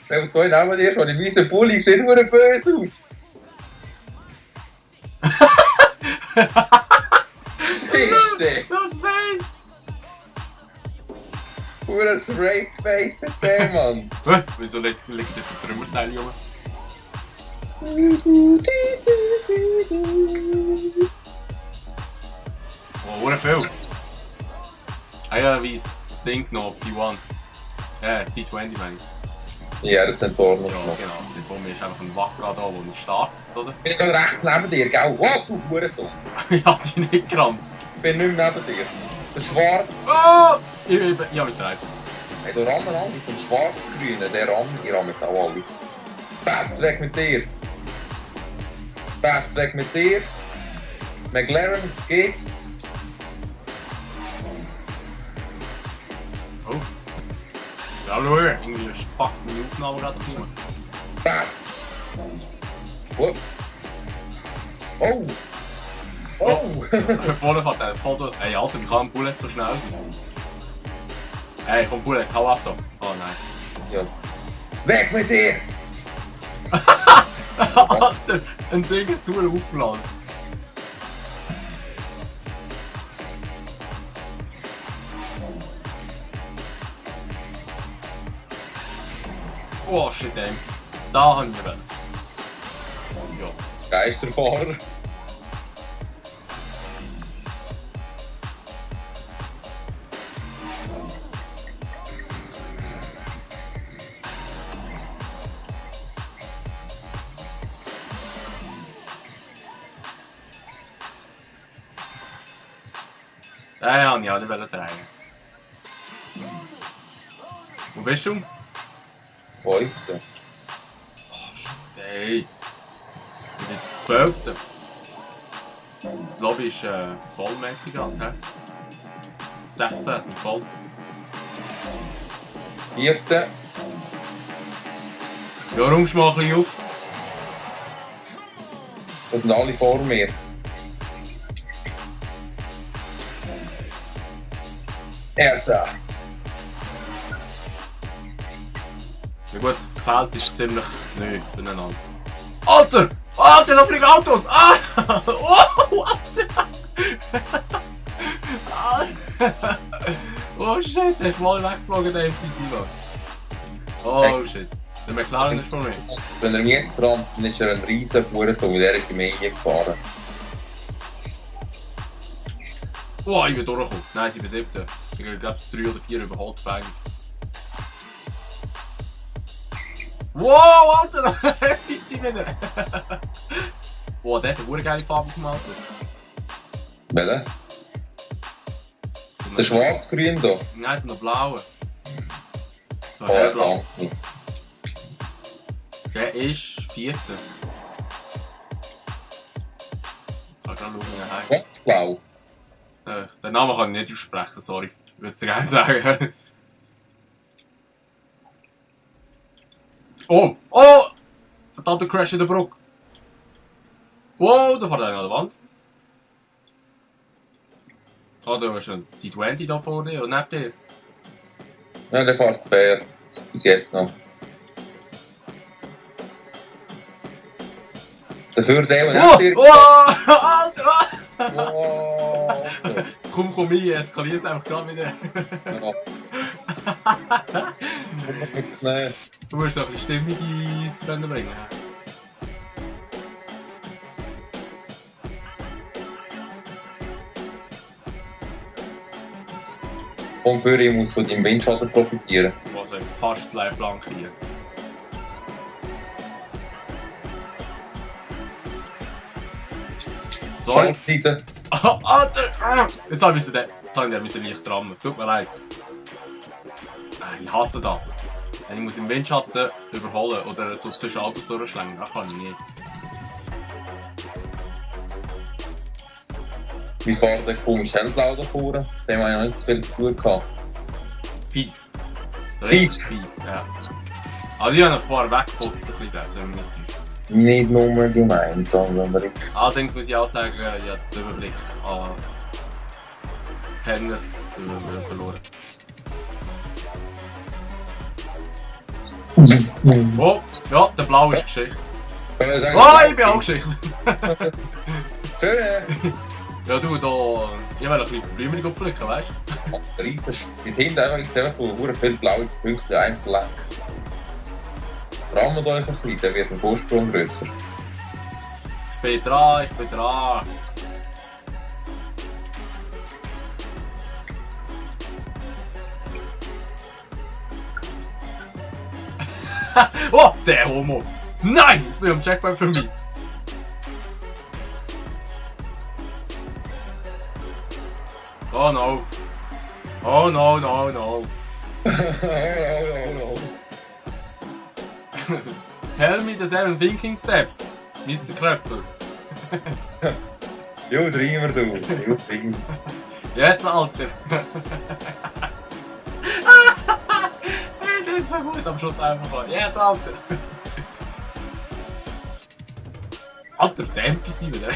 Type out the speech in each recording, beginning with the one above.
Wenn zwei neben dir schon in meinem Pulli sieht nur böse aus. Was ist denn? Das Face! Pures Rape-Face hat der, Mann. Wieso liegt jetzt ein Trümmerteil rum? Oh, hure viel. Ah ja, wie das Ding noch, P1. T20 meine ich. Ja, das sind Tor noch. Ja, genau. Die vor mir ist einfach ein Wacker da, wo nicht startet, oder? Ich bin rechts neben dir, gell? Wow, du Hurensohn. Ich hab die nicht gerammt. Ich bin nicht mehr neben dir. Der Schwarz. Oh! Ich hab mich gedreht. Hey, du rammen alle. Vom Schwarz-Grünen, der Ramm. Ich ramme jetzt auch alle. Bats weg mit dir. Bats weg mit dir. McLaren, es geht. Oh. Ja, schau, irgendwie spackt meine Aufnahme gerade noch nicht. Bats. Oh. Oh. Oh. Vorne fährt der Foto. Ey, Alter, wie kann ein Bullet so schnell sein? Hey, komm, Bullet, hau ab da. Oh nein. Ja. Weg mit dir! Alter, ein Ding zu aufgeladen. Oh shit, ey. Da haben wir ihn. Ja. Geisterfahrer. Den habe ich auch nicht drehen. Wo bist du? Fünfte. Oh shit, ey. Ich bin der 12. Die Lobby ist vollmäßig gerade, hä? 16 sind voll. Vierte. Ja, räumst mal ein bisschen auf. Das sind alle vor mir. Erster. Ja gut, das Feld ist ziemlich neu beieinander. Alter! Alter, da fliegen Autos! Ah! Oh, Alter! Oh shit, der ist voll weggeflogen, der FP7. Oh shit. Der McLaren ist von mir. Wenn er mich jetzt rammt, dann ist er ein riesen Hurensohn, weil er ist in mich gefahren. Oh, ich bin durchgekommen. Nein, sie bin 7. Ich glaube, es 3 oder 4 überholt fähig. Wow, Alter! Bis sie wieder! Wow, der hat eine geile Farbe gemacht. Welcher? Der schwarz-grün da. Nein, so eine blaue. So Oh, hellblau. ja. Der ist 4. Ich kann gerade schauen, wie er heisst. Was? Blau. Den Namen kann ich nicht aussprechen, sorry. Ich würde es dir gerne sagen. Oh! Oh! Verdammter Crash in der Brücke. Wow, da fährt einer an der Wand. Oh, da ist ein T20 da vor dir und neben dir. Ja, der fährt fair. Bis jetzt noch. Dafür der, der Oh! dir... Oh! Alter! Oh, okay. Komm rein, eskalier es einfach gerade wieder. Ja. Jetzt nicht. Du musst doch ein bisschen Stimmung ins Rennen bringen. Und für ihn muss von deinem Windschatten profitieren. Also fast blank hier. Sorry. Seite. Alter! Jetzt habe ich den leicht rammen. Tut mir leid. Ich hasse das. Ich muss im Windschatten überholen oder so zwischen Autos durchschlängen. Das kann ich nicht. Wie fährt der komische Hellblau da vorne? Dem habe ich noch nicht zu viel zu gehabt. Fies. Fies? Fies, ja. Also ich habe ihn vorher weggeputzt, ein bisschen, so nicht täuscht. Nicht nur gemeinsam, sondern Allerdings muss ich auch sagen, ich habe den Überblick an Hennes verloren. Oh, ja, der Blau ist Geschichte. Sagen, Oh, ich bin auch Geschichte. Schön. Ja, du, da... Ich will ein bisschen Blümchen pflücken, weißt du? Riesen. Mit hinten einfach, ich sehe so viele blaue Punkte in einem Fleck. Rammt euch ein bisschen, dann wird der Vorsprung grösser. Ich bin dran, ich bin dran. Oh, der Homo! Nein! Jetzt bin ich am Checkpoint für mich. Oh no. Oh no, no, no. Tell me the 7 thinking steps, Mr. Kröppel. Jo, Dreamer, du. Jo, Dreamer. Jetzt, Alter. Hey, das ist so gut am Schluss einfach. Jetzt, Alter. Alter, Tempi sind wir.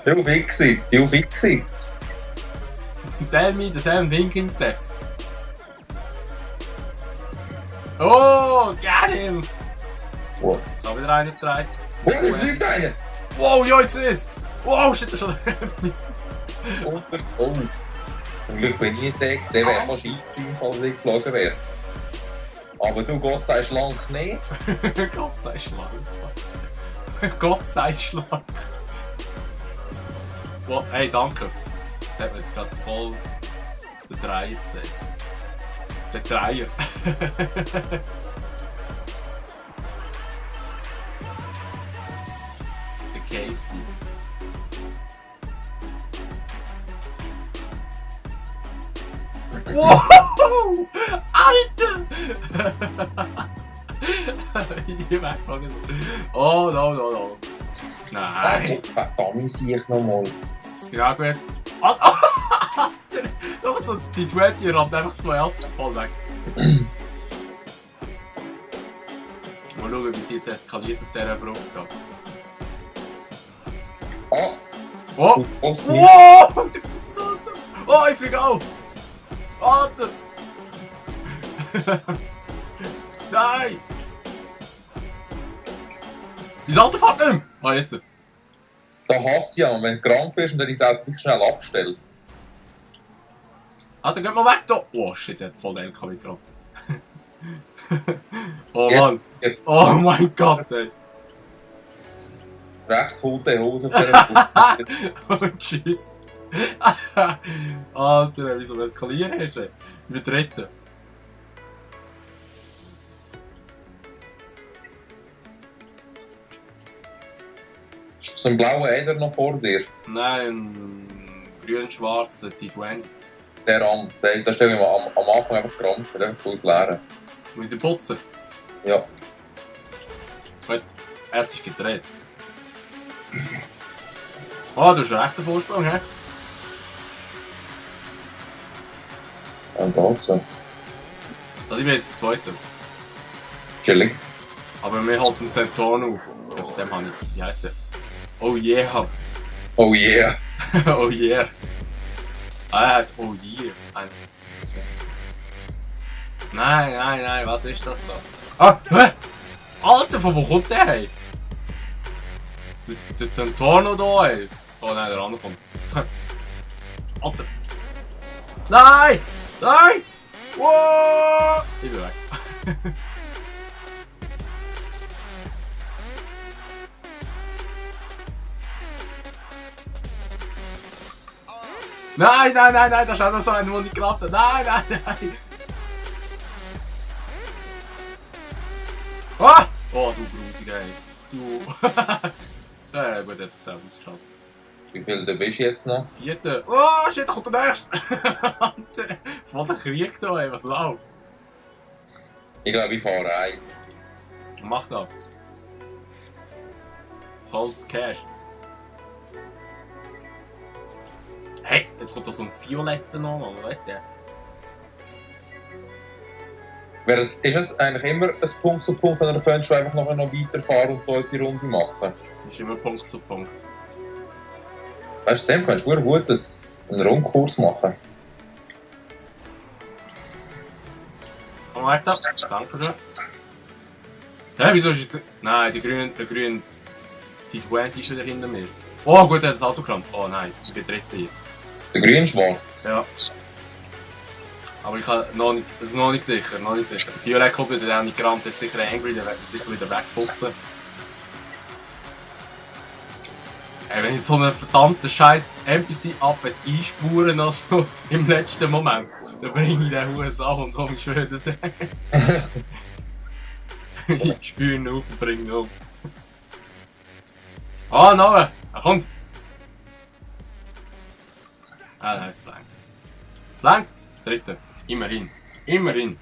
Jo, fixit. Jo, fixit. Tell me the 7 thinking steps. Oh, get him! Wow. Ich habe wieder einen gedreht. Oh, es liegt einer. Wow, ja, ich sehe es! Wow, shit, das ist schon... Oh. Zum Glück bin ich entdeckt. Der wäre fast eingefallen, falls ich geflogen wäre. Aber du, Gott sei schlank nicht. Gott sei schlank. Gott sei schlank. Wow, hey, danke. Da hat man jetzt gerade voll den Dreier gesehen. Der Dreier. Der KFC. Wow! Alter! Ich bin weggegangen. Oh, no, no, no. Nein. Verdammt, sehe ich nochmal. Das ist genau gut. Alter! Doch so, die 20 rammt einfach 2 Autos voll weg. Mal schauen, wie sie jetzt eskaliert auf dieser Brücke. Ah, Oh! du kommst nicht. Wow! Der Fuß, Alter! Oh, ich fliege auch! Alter! Nein! Mein Auto fährt nicht mehr! Ah, jetzt! Da hasse ich ja, wenn du krank bist und dann ist es auch schnell abgestellt. Alter, geht mal weg da! Oh shit, der hat voll den LKW gerammt. Oh Jetzt- Mann! Oh mein Gott, ey! Recht tote Hose auf dieser Oh, tschüss! Alter, wieso eskalieren hast du? Wir treten. Ist so ein blauer Eder noch vor dir? Nein, grün-schwarzer T20. Der Rand, da stelle ich mir am Anfang einfach krampfen, einfach so ins Leere. Muss ich putzen? Ja. Gut, er hat sich gedreht. Oh, du hast einen rechten Vorsprung, hä? Dann geht's so. Also ich bin jetzt Zweiter. Chillig. Aber wir halten Zentorn auf. Auf dem habe ich. Wie heisst der? Oh yeah. Oh yeah. Oh yeah. Ah, er heißt Oh yeah. Nein, nein, nein, was ist das da? Ah, hä? Alter, von wo kommt der hey? Der Zentorno da, ey. Oh nein, der andere kommt. Alter. Nein! Nein! Wow! Ich bin weg. Nein, nein, nein, nein, da schaut noch so ein, wo nicht geklappt hat. Nein, nein, nein. Ah! Oh, du Grusiger, ey. Du. Ja, gut, jetzt ist es selber ausgeschaut. Wie viel du bist jetzt noch? 4. Oh, shit, da kommt der nächste. Alter, voll der Krieg da, ey, was läuft? Ich glaube, ich fahre ein. Mach das. Holz Cash. Hey, jetzt kommt da so ein violetter noch, Mann, was ist der? Ist es eigentlich immer ein Punkt zu Punkt, oder könntest du einfach noch weiterfahren und so eine Runde machen? Ist immer Punkt zu Punkt. Weißt du, dem kannst du gut einen Rundkurs machen. Komm weiter. Danke schön. Hä, wieso ist jetzt... Nein, der grüne Tituant ist wieder hinter mir. Oh gut, er hat das Auto gerammt. Oh nice, ich bin Dritter jetzt. Der grün-schwarz. Ja. Aber ich habe noch nicht, das ist noch nicht sicher, noch nicht sicher. Violet kommt wieder, auch nicht gerammt, der ist sicher angry, der wird sicher wieder wegputzen. Ey, wenn ich so einen verdammten scheiß NPC-Affe einspuren, also im letzten Moment, dann bringe ich den Huren an und komm, ich schwöre das. Ich spüre ihn auf und bringe ihn um. Ah, Noah! Er kommt! Ah, nein, es langt. Es langt! Dritte. Immerhin. Immerhin.